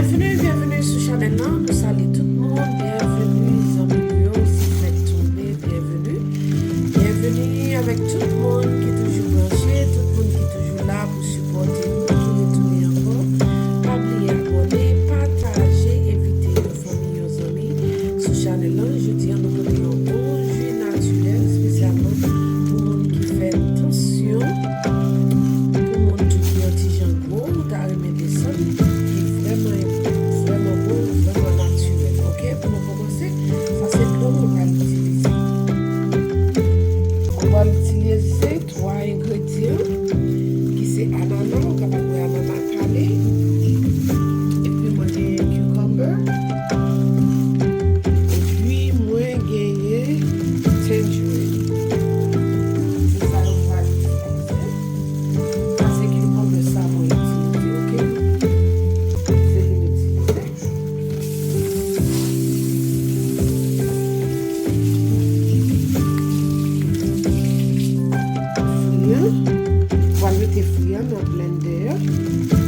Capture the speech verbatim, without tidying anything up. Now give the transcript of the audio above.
Byenveni, byenveni sou chanèl lan. Nou salye tout moun. Byenveni, zanmi nou yo. Si w fèk tonbe, byenveni. Byenveni avèk tout moun ki toujou branche, tout moun ki toujou la pou sipòte nou, ki retounen ankò. Pa bliye abòne, pataje, envite yon fanmi, yon zanmi sou chanèl lan. Jodi a, nou pote yon bon ji natirèl, espesyalman pou moun ki fè tansyon, pou moun tou ki yon ti jan gwo, ou ta renmen desann, ki vrèman, vrèman bon, vrèman natirèl. Oke, pou nou kòmanse, sa se dlo mwen pral itilize. Mwen pral itilize twa engredyan ki se anana, ou kapab wè anana kale, epi mwen genyen cucumber, epi mwen genyen tangerine. Se sa yo pral itilize. Sa se cucumber sa mwen itilize, oke? Se li m itilize. Fri an. Pral mete fri an nan blendè.